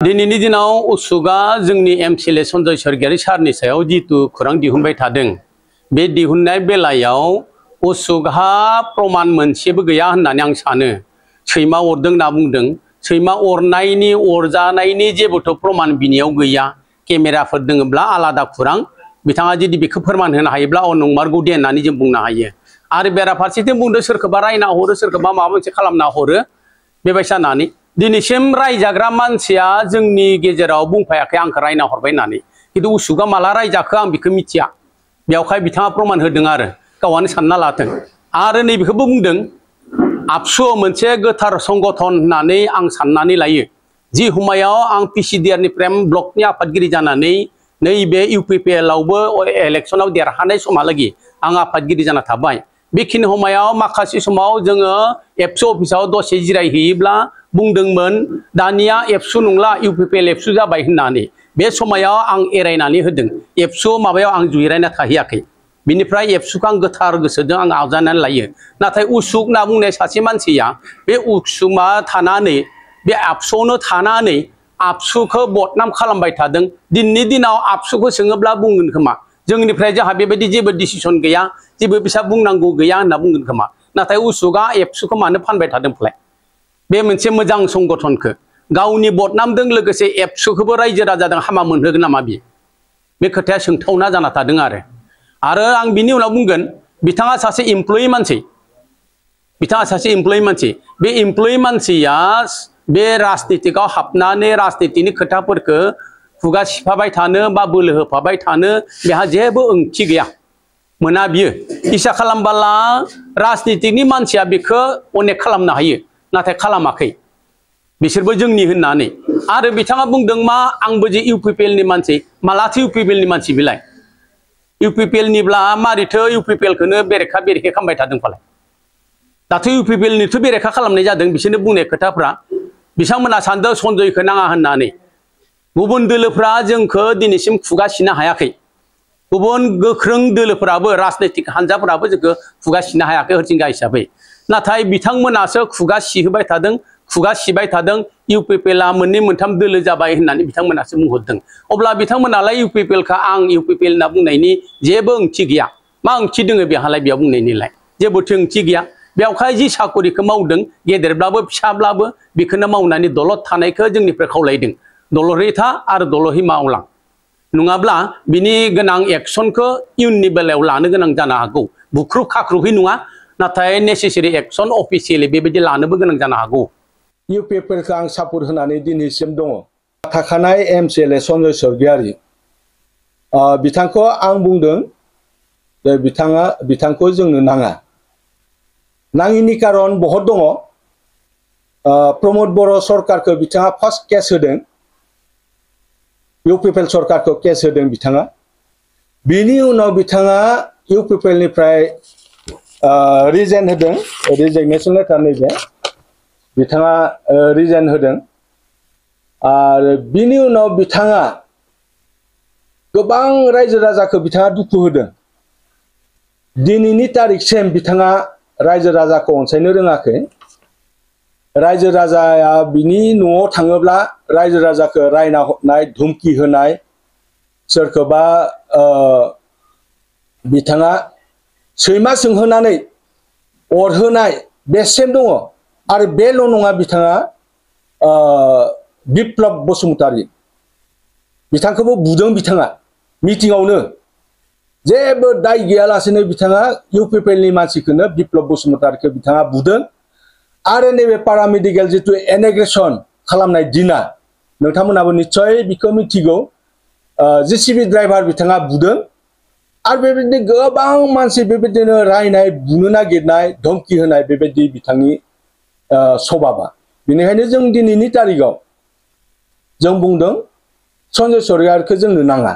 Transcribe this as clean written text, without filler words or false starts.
दिनैनि दिनाव उसुगा जोंनि एमसिएलए सन्जय सर्गियारि सारनि सायाव जितु खौरां दिहुनबाय थादों बे दिहुननाय बेलायाव उसुगहा प्रमाण मोनसेबो गैया होननानै आं सानो। सैमा अरदों होनना बुंदों, सैमा अरनायनि अरजानायनि जेबोथ' प्रमाण बिनियाव गैया। केमेराफोर दङब्ला आलादा खौरां, बिथाङा जुदि बेखौ फोरमान होनो हायोब्ला अ नंमारगौ दे होननानै जों बुंनो हायो। आरो बेराफारसेथिं बुंदों सोरखौबा रायना हरो, सोरखौबा माबा मोनसे खालामना हरो बेबायसा होननानै। दिनैसिम रायजाग्रा मानसिया जोंनि गेजेराव बुंफायाखै आंखौ रायना हरबाय होननानै, खिन्थु उसुगा माला रायजाखो आं बेखौ मिथिया। बेवहाय बिथाङा प्रमाण होदों आरो गावआनो सानना लाथों। आरो नैबेखौबो बुंदों आबसु मोनसे गोथार संगठन होननानै आं साननानै लायो। जि हुमायाव आं पिसिडिआरनि प्रेम ब्लकनि आफादगिरि जानानै नैबे इउपिपिएलआवबो इलेक्सनाव देरहानाय समहालागै आं आफादगिरि जाना थाबाय। बेखिनि समायाव माखासे समाव जोङो एबसु अफिसाव दसे जिरायहैयोब्ला बुंदोंमोन दानिया एबसु नंला इउपिपिएल एबसु जाबाय होननानै। बे समायाव आं एरायनानै होदों, एबसु माबायाव आं जिरायना थाहैयाखै। बिनिफ्राय एबसुखौ आं गोथार गोसोजों आं आजावनानै लायो। नाथाय उसुग होनना बुंनाय सासे मानसिया बे उसुमा थानानै बे आबसुआवनो थानानै आबसुखौ बदनाम खालामबाय थादों। दिनैनि दिनाव आबसुखौ सोङोब्ला बुंगोन खोमा जोंनिफ्राय जोंहा बेबायदि जेबो डिसिसन गैया, जेबो बिसा बुंनांगौ गैया होनना बुंगोन खोमा। नाथाय उसुगा एबसुखौ मानो फानबाय थादों फालाय? बे मोनसे मोजां संगठनखौ गावनि बदनामजों लोगोसे एबसुखौबो रायजो राजाजों हामा मोनहोगोन नामा बियो? बे खोथाया सोंथावना जाना थादों आरो आं बिनि उनाव बुंगोन बिथाङा सासे इमप्लयि मानसि, बिथाङा सासे इमप्लयि मानसि। बे इमप्लयि मानसिया बे राजनितिकआव हाबनानै राजनितिनि खोथाफोरखौ खुगा सिफाबाय थानो बा बोलो होफाबाय थानो बेहा जेबो ओंथि गैया। मोना बियो इसा खालामबाला राजनितिकनि मानसिया बेखौ अनेक खालामनो हायो, नाथाय खालामाखै बिसोरबो जोंनि होननानै। आरो बिथाङा बुंदों मा आंबो जे इउपिपिएलनि मानसि, मालाथो इउपिपिएलनि मानसि बिलाय? इउपिपिएलनिब्ला मारैथो इउपिपिएलखौनो बेरेखा बेरेखे खालामबाय थादों फालाय? दाथ' इउपिपिएलनिथ' बेरेखा खालामनाय जादों बिसोरनो बुंनाय खोथाफ्रा। बिथांमोना सानदों सन्जयखौ नाङा होननानै। गुबुन दोलोफ्रा जोंखौ दिनैसिम खुगा सिनो हायाखै। गुबुन गोख्रों दोलोफोराबो राजनैतिक हान्जाफोराबो जोंखौ खुगा सिनो हायाखै हरिसिंगा हिसाबै। नाथाय बिथांमोनासो खुगा सिहोबाय थादों, खुगा सिबाय थादों। इउपिपिएलआ मोननै मोनथाम दोलो जाबाय होननानै बिथांमोनासो बुंहरदों। अब्ला बिथांमोनालाय इउपिपिएलखौ आं इउपिपिएल होनना बुंनायनि जेबो ओंथि गैया। मा ओंथि दङ बेहालाय बेयाव बुंनायनिलाय? जेबोथ' ओंथि गैया। बेवहाय जि साकरिखौ मावदों गेदेरब्लाबो फिसाब्लाबो बेखौनो मावनानै दलद थानायखौ जोंनिफ्राय खावलायदों। दलरै था आरो दलरै मावलां, नङाब्ला बिनि गोनां एक्सनखौ इयुननि बेलायाव लानो गोनां जानो हागौ। बुख्रुब खाख्रुबहै नङा, नाथाय नेसेसारि एक्सन अफिसियेलि बेबायदि लानोबो गोनां जानो हागौ। इउपिपिएलखौ आं सापर्ट होनानै दिनैसिम दङ। थाखानाय एमसिएलए सन्जय सर्गियारि बिथांखौ आं बुंदों जे बिथांखौ जोंनो नाङा। नाङिनि कारन बहुत दङ। प्रमद बर' सरकारखौ बिथाङा फार्स्ट केस होदों, इउपिपिएल सरकारखौ केस होदों बिथाङा। बिनि उनाव बिथाङा इउपिपिएलनिफ्राय रिजाइन होदों, रिजाइनेसन लेटार नैबे बिथाङा रिजाइन होदों। आरो बिनि उनाव बिथाङा गोबां रायजो राजाखौ बिथाङा दुखु होदों। दिनैनि तारिखसिम बिथाङा रायजो राजाखौ अनसायनो रोङाखै। रायजो राजाया बिनि न'आव थाङोब्ला रायजो राजाखौ रायना हरनाय, धुमकि होनाय, सोरखौबा बिथाङा सैमा सोंहोनानै अरहोनाय बेसिम दङ। आरो बेल' नङा, बिथाङा बिप्लब बसुमतारी बिथांखौबो बुदों। बिथाङा मिटिंआवनो जेबो दाय गैयालासेनो बिथाङा इउपिपिएलनि मानसिखौनो बिप्लब बसुमतारीखौ बिथाङा बुदों। आरो नैबे पारामेडिकेल जिथु एनेग्रेसन खालामनाय दिना नोंथांमोनाबो निस्सय बेखौ मिथिगौ। जेसिबि ड्राइभार बिथाङा बुदों। आरो बेबायदिनो गोबां मानसि बेबायदिनो रायनाय, बुनो नागिरनाय, धमकि होनाय बेबायदि बिथांनि सभाबा। बेनिखायनो जों दिनैनि तारिखआव जों बुंदों सन्जय सर्गियारिखौ जोंनो नाङा।